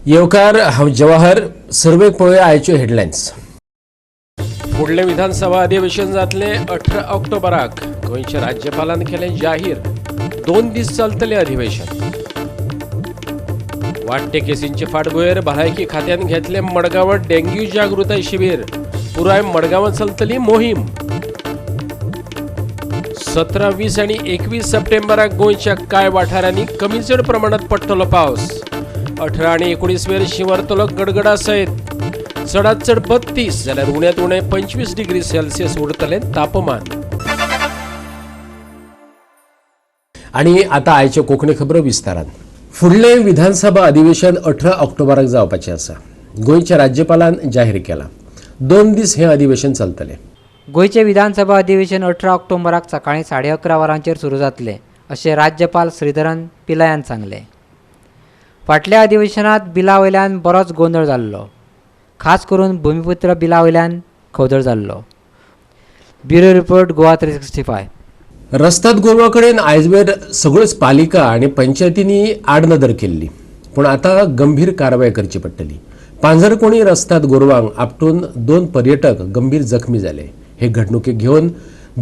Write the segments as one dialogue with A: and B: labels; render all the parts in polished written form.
A: येवकार, हांव जवाहर. सर्वेक पळोवया आयच्यो हेडलायन्स. फुडलें विधानसभा अधिवेशन जातलें 18 ऑक्टोबराक. गोंयच्या राज्यपालान केलें जाहीर. 2 दीस चलतलें अधिवेशन. वाडटे केसींचे फाटभुंयेर भलायकी खात्यान घेतलें मडगांवांत डेंग्यू जागृताय शिबीर. पुराय मडगांवांत चलतली मोहीम. 17, 20 आनी 21 सप्टेंबराक गोंयच्या कांय वाठारांनी कमी चड प्रमाणात पडटलो पावस. 18 आनी 19 वेर शिंवरतलो गडगडा सयत. चडात चड 32 जाल्यार उण्यांत उणें 25 डिग्री सेल्सियस उरतलें तापमान. आनी आतां आयच्यो कोंकणी खबरो विस्तारान. फुडलें विधानसभा अधिवेशन 18 ऑक्टोबराक जावपाचें आसा. गोंयच्या राज्यपालान जाहीर केलां. 2 दीस हें अधिवेशन चलतलें.
B: गोंयचें विधानसभा अधिवेशन 18 ऑक्टोबराक सकाळीं 11:30 वरांचेर सुरू जातलें अशें राज्यपाल श्रीधरन पिलायान सांगलें. फाटल्या अधिवेशनांत बिला वयल्यान बरोच गोंदळ जाल्लो. खास करून भूमिपुत्र बिला वयल्यान खवदळ जाल्लो. Bureau report, Goa 365.
A: रस्ताद गोरवां कडेन आयजवेर सगळ्योच पालिका आनी पंचायतींनी आडनदर केल्ली, पूण आतां गंभीर कारवाय करची पडटली. पांजरकोणी रस्ताद गोरवांक आपटून 2 पर्यटक गंभीर जखमी जाले. हे घडणुकेक घेवन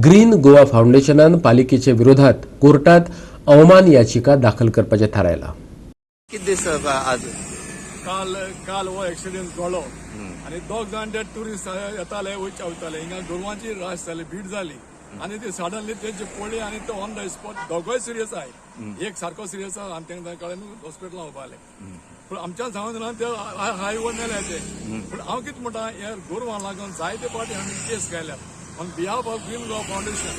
A: ग्रीन गोवा फावंडेशनान पालिकेच्या विरोधात कोर्टात अवमान याचिका दाखल करपाचें थारायलां.
C: कितें दिसता आज?
D: काल काल हो एक्सिडेंट घडलो आनी दोग जाण ते ट्युरिस्ट येताले, वयचे वयताले, हिंगा गोरवांची राश जाली, भीड जाली आनी ते सडनली तेजे पडले आनी ते ऑन the spot दोगोय सिरियस आहाय. एक सारको सिरियस आहा आनी तांकां कडेन हॉस्पिटलां उबारले. पूण आमच्यान सांगून ना ते हायवे मेले ते. पूण हांव कितें म्हणटा, हे गोरवां लागून जायते फावटी आमी केस घायल्या on behalf of Green Goa Foundation.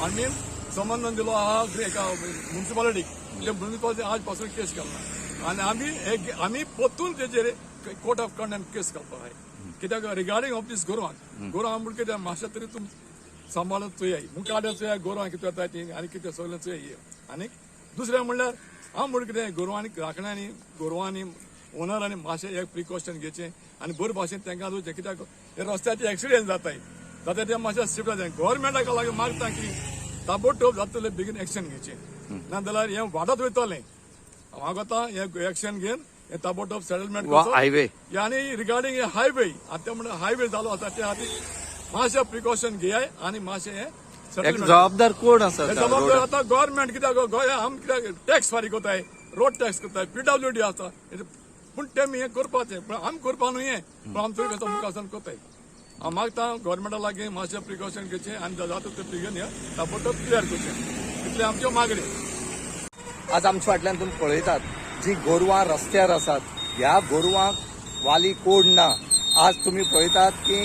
D: आमी संबंद दिलो आहा एका म्युनिसिपालिटीक. ते म्युनिसिपालिटी आज पासून केस घालना आनी आमी आमी परतून तेजेर कोर्ट ऑफ कंडक्ट केस घालपाक जाय. कित्याक रिगार्डींग ऑफ दीस गोरवांक, गोरवां म्हण कितें मातशें तरी तुम सांबाळून चोयाय, मुखार चोयाय गोरवां कितें जाता ती आनी कितें सगळें चोयाय. आनी दुसरें म्हणल्यार हांव म्हण कितें गोरवांनी राखण्यांनी गोरवांनी ओनरांनी मातशें एक प्रिकॉशन घेवचें आनी बरे भाशेन तांकां दिवचें. कित्याक हे रस्त्याचे एक्सिडेंट जाताय जाता ते मातशें शिफ्ट जाता. गव्हर्मेंटाक लागून मागता की ताबडतोब जातले बेगीन एक्शन घेवचें, ना जाल्यार हें वाडत वयतलें. हांव आतां हें एक्शन घेवन हें ताबडतोब सेटलमेंट
C: हायवे
D: आनी रिगार्डींग हे हायवे आतां म्हणल्यार हायवे जालो आसा ते खातीर मातशें प्रिकॉशन घेयाय आनी मातशें हें सेटलमेंट.
C: जबाबदार कोण आसा?
D: जबाबदार आतां गव्हर्मेंट. कित्याक गोंया आम कित्याक टॅक्स फारीक कोताय, रोड टॅक्स करताय, पीडब्ल्यूडी आसा, पूण ते हें करपाचें, पूण आमी करपा न्हू हें, पूण आमी तरी कसो मुखार करताय. हांव मागता गव्हर्मेंटा लागीं मातशें प्रिकॉशन घेवचें आनी जाता तें बेगीन हें ताबडतोब क्लियर करचें, इतलें आमच्यो मागणी.
C: आज आमच्या फाटल्यान तुमी पळयतात जी गोरवां रस्त्यार आसात, ह्या गोरवांक वाली कोण ना. आज तुमी पळयतात की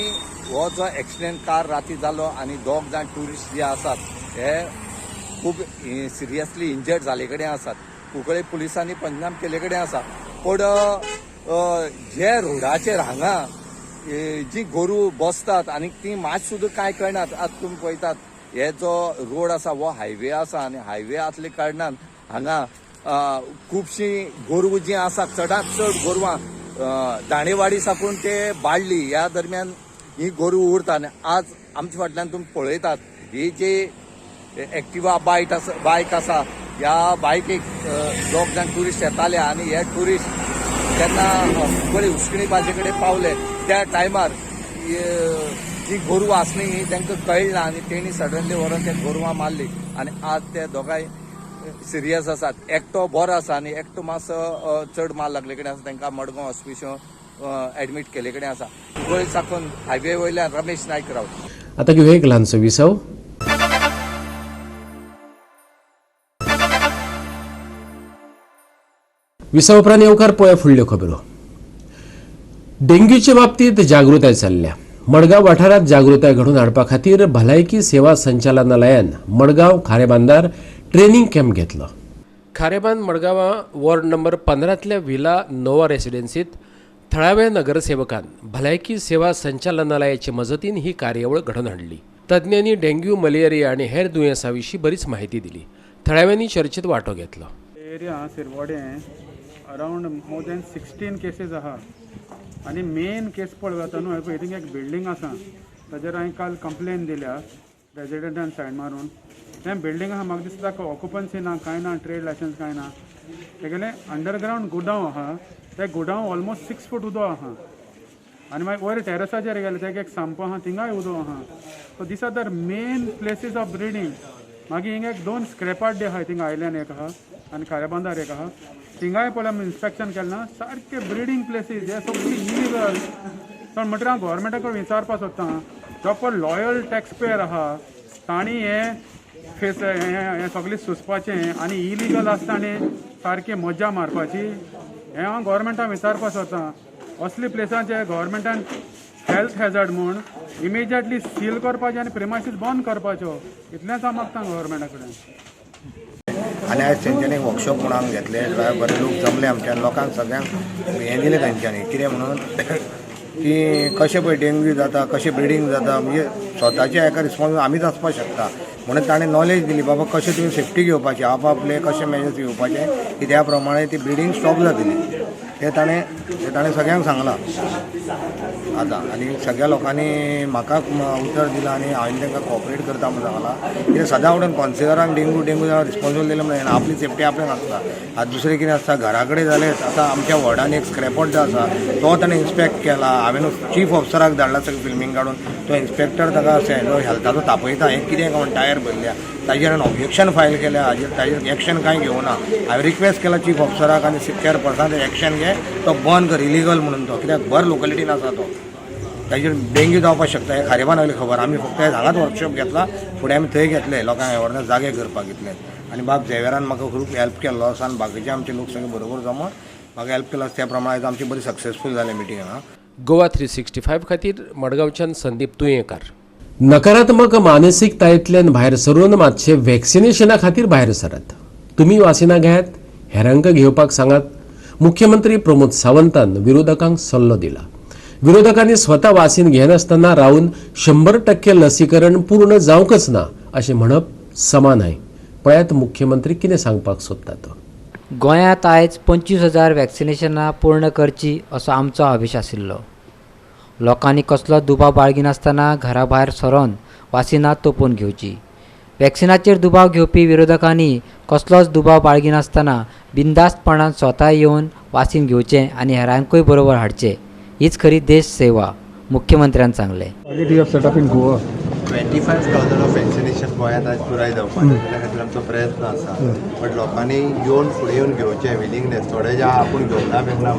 C: हो जो एक्सिडेंट कार राती जालो आनी दोग जाण ट्युरिस्ट जे आसात हे खूब सिरियसली इंजर्ड जाले कडेन आसात. कुंकळे पुलिसांनी पंचनाम केले कडेन आसा. पूण जे रोडाचेर हांगा जी गोरू बसतात आनी ती मात सुद्दां कांय कळनात. आज तुमी पळयतात हे जो रोड आसा हो हायवे आसा आनी हायवे आसले कारणान हांगा खुबशीं गोरवां जीं आसात, चडांत चड गोरवां दाणेवाडी साकून ते बाळ्ळी ह्या दरम्यान ही गोरवां उरता. आनी आज आमच्या फाटल्यान तुमी पळयतात ही जी एक्टिवा बायक आसा, बायक आसा, ह्या बायकीक दोग जाण ट्युरिस्ट येताले आनी हे ट्युरिस्ट जेन्ना कुंकळी उश्कणी बाजे कडेन पावले त्या टायमार जी गोरवां आसली ही तांकां कळना आनी तेणी सडनली व्हरून ते गोरवां मारली आनी आज ते दोगांय सिरियस आसात. एकटो बरो आसा आनी एकटो मातसो चड मार लागले कडेन आसा, तांकां मडगांव हॉस्पिटल एडमीट केले कडेन आसा. कुंकळी साकून हायवे वयल्यान रमेश नायक रावत.
A: आतां घेवया एक ल्हानसो विसव. विसव उपरांत येवकार पळय फुडल्यो खबरो. डेंग्यूचे बाबतींत जागृताय चल्ल्या. मडगांव वाठारांत जागृताय घडोवन हाडपा खातीर भलायकी सेवा संचालनालयान मडगांव खारेबांदार ट्रेनिंग कॅम्प घेतलो. खारेबांद मडगांवां वॉर्ड नंबर 15तल्या विला नोवा रेसिडेन्सीत थळाव्या नगरसेवकान भलायकी सेवा संचालनालयाचे मजतीन ही कार्यावळ घडोवन हाडली. तज्ञांनी डेंग्यू, मलेरिया आनी हेर दुयेंसां विशीं बरीच म्हायती दिली. थळाव्यांनी चर्चेत वांटो घेतलो.
E: Area Sirvode around more than 16 cases आहा आनी मेन केस पळोवया न्हू, पळय थिंग एक बिल्डींग आसा, ताजेर हांवें काल कंप्लेन दिल्या रेजिडेंटान सायन मारून. तें बिल्डींग आहा, म्हाका दिसता ऑक्युपन्सी ना, कांय ना, ट्रेड लायसन्स कांय ना. तेगेलें अंडरग्रावंड गुदांव आहा. ते गोडावन ऑलमोस्ट 6 फूट उदक आहा आनी मागीर वयर टॅरसाचेर गेले तेका एक सांपो आहा, थिंगाय उदक आहा. So these are the main places of breeding. मागीर हिंगा एक 2 स्क्रॅपार्ड आहाय, थिंगा आयल्यान एक आहा आनी खारेबांदार एक आहा. थिंगाय पळय आमी इन्स्पेक्शन केलें ना, सारके ब्रिडींग प्लेसीस हे सगळी इलिगल. सो म्हणटकीर हांव गोवोरमेंटा कडेन विचारपाक सोदतां, जो पळय लॉयल टॅक्स पेयर आहा तांणी हे फेस हें सगळें सोंसपाचें आनी इलिगल आसता आनी सारकी मजा मारपाची, हें हांव गोवोरमेंटाक विचारपाक सोदतां. असले प्लेसांचे गोवोरमेंटान हेल्थ हॅजर्ड म्हूण इमिजिएटली सील करपाचें आनी प्रिमायसीस बंद करपाच्यो, इतलेंच हांव मागता गोवोरमेंटा कडेन.
F: आनी आयज तेंच्यांनी वर्कशॉप म्हणून आमी घेतले, बरे लोक जमले आमच्या लोकांक सगळ्यांक हें दिलें तेंच्यांनी कितें म्हणून की कशें पळय डेंग्यू जाता, कशें ब्रिडींग जाता, म्हणजे स्वताच्या एका रिस्पॉन्स आमीच आसपाक शकता म्हणून ताणें नॉलेज दिली बाबा कशें तुमी सेफ्टी घेवपाची, आपआपले कशें मेजर्स घेवपाचे की त्या प्रमाणे ती ब्रिडींग स्टॉप जातली. ते ताणें सगळ्यांक सांगलां आतां. आनी सगळ्या लोकांनी म्हाका उतर दिलां आनी हांवें तांकां कॉपरेट करता म्हूण सांगलां. कित्याक सदां उठून कॉन्सिलरांक डेंगू डेंगू जाल्यार रिस्पॉन्सिबल दिलें म्हणून आपली सेफ्टी आपल्याक आसता. आतां दुसरें कितें आसता, घरा कडेन जालें आतां आमच्या वॉर्डान एक स्क्रॅपॉट जो आसा तो ताणें इन्स्पेक्ट केला, हांवें चीफ ऑफिसराक धाडला सगळें फिल्मींग काडून, तो इन्स्पेक्टर ताका हेल्थाचो तापयता हें कितें काय म्हण टायर भरल्या, ताजेर हांवें ऑब्जेक्शन फायल केल्या, हाजेर ताजेर एक्शन कांय घेवना. हांवें रिक्वेस्ट केला चीफ ऑफिसराक आनी चेअरपर्सनाक एक्शन घे, तो बंद कर इलिगल म्हणून तो, कित्याक भर लोकलिटीन आसा तो, ताजेर डेंग्यू जावपाक शकता. हें खारेबान खबर. आमी फक्त हांगाच वर्कशॉप घेतला, फुडें आमी थंय घेतले लोकांक एवर्नस जागे करपाक घेतले. आनी बाब झेवियरान म्हाका खूब हेल्प केल्लो आसा आनी बाकीचे आमचे लोक सगळे बरोबर जमोन म्हाका हेल्प केलो आसा, त्या प्रमाणे आयज आमची बरी सक्सेसफूल जाली मिटींग हांगा.
A: गोवा 365 खातीर मडगांवच्यान संदीप तुयेंकार. नकारात्मक मानसिकतायेंतल्यान भायर सरून मातशें वॅक्सिनेशना खातीर भायर सरात. तुमी वासिनां घेयात, हेरांक घेवपाक सांगात. मुख्यमंत्री प्रमोद सावंतान विरोधकांक सल्लो दिला. विरोधकांनी स्वता वासीन घेनासतना रावन 100% लसीकरण पूर्ण जावंकच ना अशें म्हणप समा न्हय. पळयात मुख्यमंत्री कितें सांगपाक सोदता तो.
B: गोंयांत आयज 25,000 वॅक्सिनेशनां पूर्ण करची असो आमचो अभिश आशिल्लो. लोकांनी कसलो दुबाव बाळगिनासतना घरा भायर सरोन वासिनां तोपून घेवची. वॅक्सिनाचेर दुबाव घेवपी विरोधकांनी कसलोच दुबाव बाळगिनासतना बिनधास्तपणान स्वता येवन वासीन घेवचें आनी हेरांकूय बरोबर हाडचें, हीच खरी देश सेवा, मुख्यमंत्र्यान सांगलें.
G: 25,000 ऑफ वॅक्सिनेशन गोंयांत आज पुराय जावपाचें, त्या खातीर आमचो प्रयत्न आसा. बट लोकांनी येवन फुडें येवन घेवचें विलिंगनेस, थोडे जे आपूण घेवना बिवना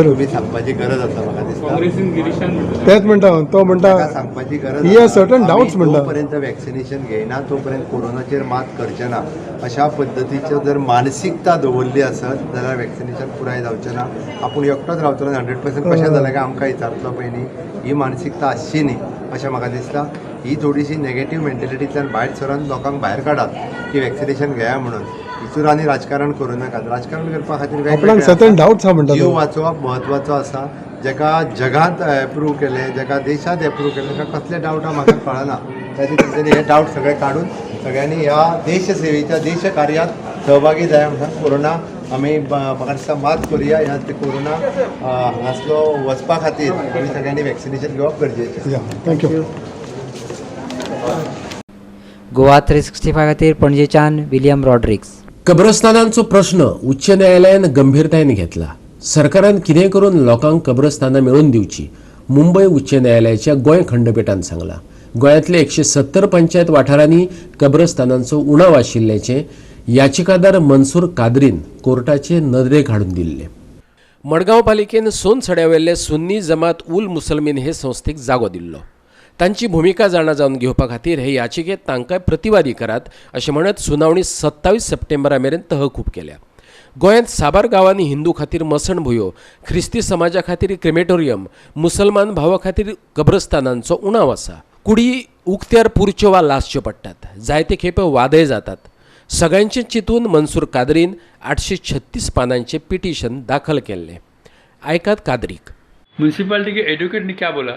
G: तुमी सांगपाची गरज आसा म्हाका दिसता.
H: तेच म्हणटा तो, म्हणटा
G: सांगपाची गरज
H: सर्टन डावट्स म्हणटा.
G: जोपर्यंत वॅक्सिनेशन घेयना तोपर्यंत कोरोनाचेर मात करचें ना, अशा पद्दतीच्यो जर मानसिकता दवरली आसत जाल्यार वॅक्सिनेशन पुराय जावचें ना. आपूण एकटोच रावतलो 100% कशें जालें काय आमकां विचारतलो पळय न्ही, ही मानसिकता आसची न्ही अशें म्हाका दिसता. ही थोडीशी नेगेटीव मेंटेलिटींतल्यान भायर सरून लोकांक भायर काडात की वॅक्सिनेशन घेया म्हणून. हितूर आनी राजकारण करूं नाकात. राजकारण करपा खातीर जीव वाचोवप म्हत्वाचो आसा. जेका जगांत एप्रूव केलें, जेका देशांत एप्रूव केलें, ताका कसले डावट आहा म्हाका कळना. त्या खातीर तेंच्यांनी हे डावट सगळे काडून सगळ्यांनी ह्या देशसेवेच्या देश कार्यात सहभागी जाय म्हणून कोरोना आमी म्हाका दिसता मात करुया. ह्या कोरोना हांगासलो वचपा खातीर आमी सगळ्यांनी वॅक्सिनेशन घेवप गरजेचें.
H: Thank you.
B: Goa 365 खातीर पणजेच्यान विलियम रॉड्रिक्स.
A: कब्रस्तानांचो प्रश्न उच्च न्यायालयान गंभीरतायेन घेतला. सरकारान कितें करून लोकांक कब्रस्तानां मेळोवन दिवची, मुंबय उच्च न्यायालयाच्या गोंय खंडपीठान सांगलां. गोंयांतले 170 पंचायत वाठारांनी कब्रस्तानांचो उणाव आशिल्ल्याचें याचिकादार मनसूर कादरीन कोर्टाचे नदरेक हाडून दिल्लें. मडगांव पालिकेन सोनसड्यावेले सुन्नी जमात उल मुसलमीन हे संस्थेक जागो दिल्लो. तांची भुमिका जाणा जावन घेवपा खातीर हे याचिकेत तांकां प्रतिवादी करात अशें म्हणत सुनावणी 27 सप्टेंबरा मेरेन तहकूब केल्या. गोंयांत साबार गांवांनी हिंदू खातीर मसणभुंयो, ख्रिस्ती समाजा खातीर क्रिमेटोरियम, मुसलमान भावा खातीर कब्रस्तानांचो उणाव आसा. कुडी उक्त्यार पुरच्यो वा लासच्यो पडटात, जायते खेपे वादय जातात. सगळ्यांचें चिंतून मनसूर कादरीन 836 पानांचें पिटिशन दाखल केल्लें. आयकात कादरीक.
I: म्युनिसिपैलिटी के एडवोकेट ने क्या बोला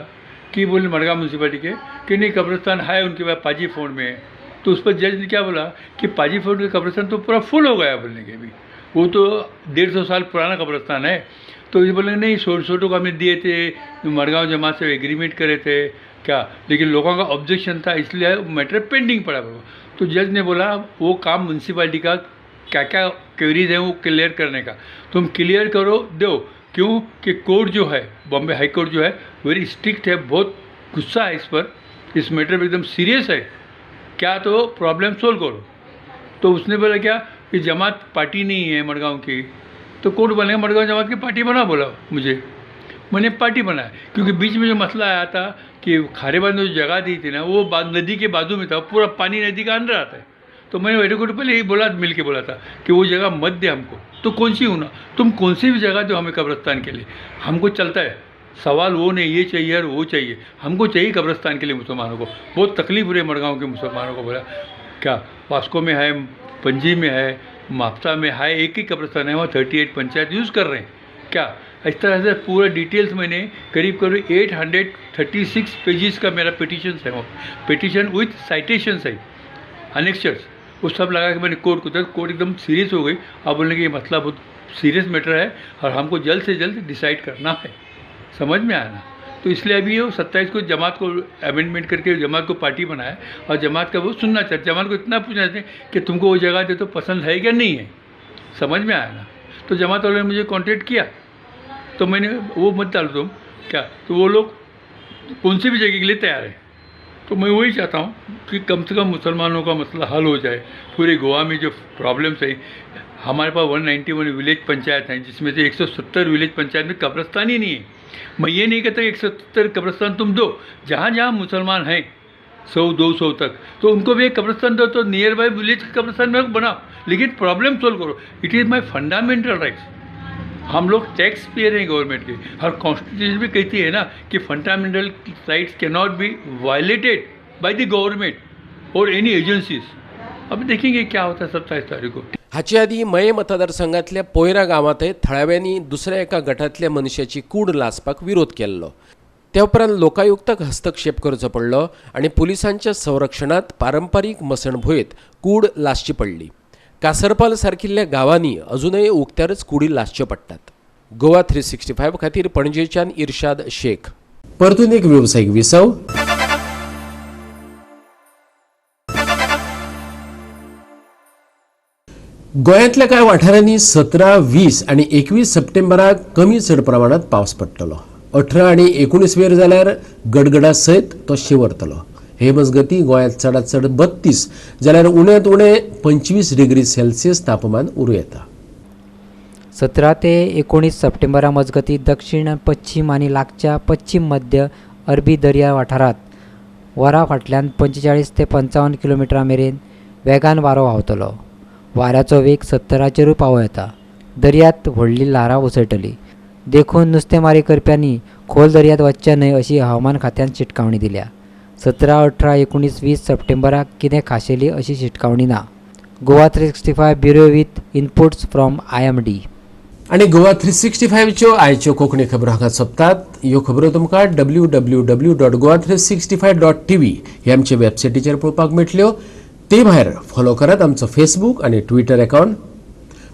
I: कि बोले मडगांव म्यूनसिपालिटी के कि नहीं कब्रिस्तान है उनके पास पाजी फोन में, तो उस पर जज ने क्या बोला कि पाजी फोन के कब्रिस्तान तो पूरा फुल हो गया बोलने के भी, वो तो 150 साल पुराना कब्रिस्तान है। तो ये बोलेंगे नहीं 100 को हमें दिए थे, मडगांव जमात से एग्रीमेंट करे थे क्या, लेकिन लोगों का ऑब्जेक्शन था इसलिए मैटर पेंडिंग पड़ा। तो जज ने बोला वो काम म्यूनसिपालिटी का क्या क्या क्वेरीज हैं वो क्लियर करने का, तुम क्लियर करो दो। क्यों कि कोर्ट जो है, बॉम्बे हाई कोर्ट जो है वेरी स्ट्रिक्ट है, बहुत गुस्सा है इस पर, इस मैटर पर एकदम सीरियस है, क्या तो प्रॉब्लम सोल्व करो। तो उसने बोला क्या कि जमात पार्टी नहीं है मडगांव की, तो कोर्ट बोलेंगे मडगांव जमात की पार्टी बना, बोला मुझे, मैंने पार्टी बनाया। क्योंकि बीच में जो मसला आया था कि खारेबांध में जो जगह दी थी ना, वो नदी के बाजू में था, पूरा पानी नदी का अंदर आता है। तो मैंने एडवोकेट पहले यही बोला, मिल के बोला था कि वो जगह मत दे हमको, तो कौन सी होना, तुम कौन सी भी जगह दो हमें कब्रिस्तान के लिए, हमको चलता है, सवाल वो नहीं ये चाहिए और वो चाहिए, हमको चाहिए कब्रिस्तान के लिए। मुसलमानों को बहुत तकलीफ हो रही है, मडगांव के मुसलमानों को। बोला क्या वास्को में है, पणजी में है, म्हापसा में है, एक ही कब्रिस्तान है, वहाँ 38 पंचायत यूज़ कर रहे हैं। क्या इस तरह से पूरा डिटेल्स मैंने करीब करीब 836 पेजेस का मेरा पिटीशन है, वो पिटीशन विथ साइटेशन है, अनेक्चर्स, वो सब लगा के मैंने कोर्ट को, कोर्ट एकदम सीरियस हो गई। अब बोलने कि ये मसला बहुत सीरियस मैटर है और हमको जल्द से जल्द डिसाइड करना है, समझ में आया ना। तो इसलिए अभी वो 27 को जमात को अमेंडमेंट करके जमात को पार्टी बनाया और जमात का वो सुनना चाहते, जमात को इतना पूछना चाहते हैं कि तुमको वो जगह दे तो पसंद है क्या नहीं है, समझ में आया ना। तो जमात वालों ने मुझे कॉन्टेक्ट किया, तो मैंने वो मत डालो तुम क्या, तो वो लोग कौन सी भी जगह के लिए तैयार है। तो मैं वही चाहता हूँ कि कम से कम मुसलमानों का मसला हल हो जाए। पूरे गोवा में जो प्रॉब्लम्स है, हमारे पास 191 विलेज पंचायत हैं, जिसमें से 170 विलेज पंचायत में कब्रिस्तान ही नहीं है। मैं ये नहीं कहता कि 170 कब्रिस्तान तुम दो, जहाँ जहाँ मुसलमान हैं 100-200 तक, तो उनको भी एक कब्रिस्तान दो, तो नियर बाई विलेज के कब्रिस्तान में बनाओ, लेकिन प्रॉब्लम सोल्व करो। It is my fundamental rights. हम लोग टैक्स पेयर हैं गवर्नमेंट के, हर कॉन्स्टिट्यूशन भी कहती है ना कि fundamental rights can not be violated by the government Aur any agencies. अब देखेंगे क्या होता है 27 तारीख को।
A: हाचे आदीं मये मतदारसंघांतल्या पोयरा गांवांतय थळाव्यांनी दुसऱ्या एका गटांतल्या मनशाची कूड लासपाक विरोध केल्लो. त्या उपरांत लोकायुक्ताक हस्तक्षेप करचो पडलो आनी पुलिसांच्या संरक्षणांत पारंपारीक मसणभुंयेंत कूड लासची पडली. कासरपाल सारकिल्ल्या गांवांनी अजूनय उक्त्यारच कुडी लासच्यो पडटात. गोवा 365 खातीर पणजेच्यान इर्शाद शेख. परतून एक वेवसायीक विसव. गोंयांतल्या कांय वाठारांनी 17, 20 आनी 21 सप्टेंबराक कमी चड प्रमाणांत पावस पडटलो. 18 आनी 19 वेर जाल्यार गडगडा सयत तो शिंवरतलो. हे मजगतीं गोंयांत चडांत चड 32 जाल्यार उण्यांत उणें 25 डिग्री सेल्सियस तापमान उरूं येता.
B: 17 ते 19 सप्टेंबरा मजगतीं दक्षिण पश्चिम आनी लागच्या पश्चिम मध्य अरबी दर्या वाठारांत वरा फाटल्यान 45 ते 55 किलोमिटरा मेरेन वेगान वारो व्हांवतलो. वाऱ्याचो वेग 70चेरूय पावों येता. दर्यांत व्हडली ल्हारां उसळटली, देखून नुस्तेमारी करप्यांनी खोल दर्यांत वचचें न्हय अशी हवामान खात्यान शिटकावणी दिल्या. 17, 18, 19, 20 सप्टेंबराक कितें खाशेली अशी शिटकावणी ना. Goa 365 bureau with inputs from IMD.
A: आनी गोवा 365च्यो आयच्यो कोंकणी खबरो हांगा सोंपतात. ह्यो खबरो तुमकां www.goa365.tv हे आमचे वेबसायटीचेर पळोवपाक मेळटल्यो. ते भायर फॉलो करात आमचो फेसबूक आनी ट्विटर अकावंट.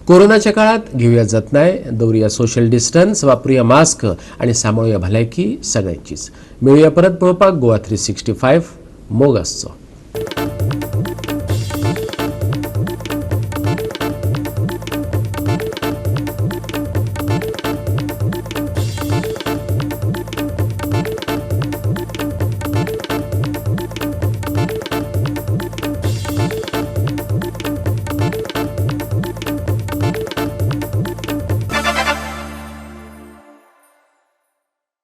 A: कोरोनाच्या काळात घेवया जतनाय, दवरुया सोशल डिस्टन्स, वापरुया मास्क आनी सांबाळुया भलायकी सगळ्यांचीच. मेळुया परत पळोवपाक गोवा 365. मोग आसचो.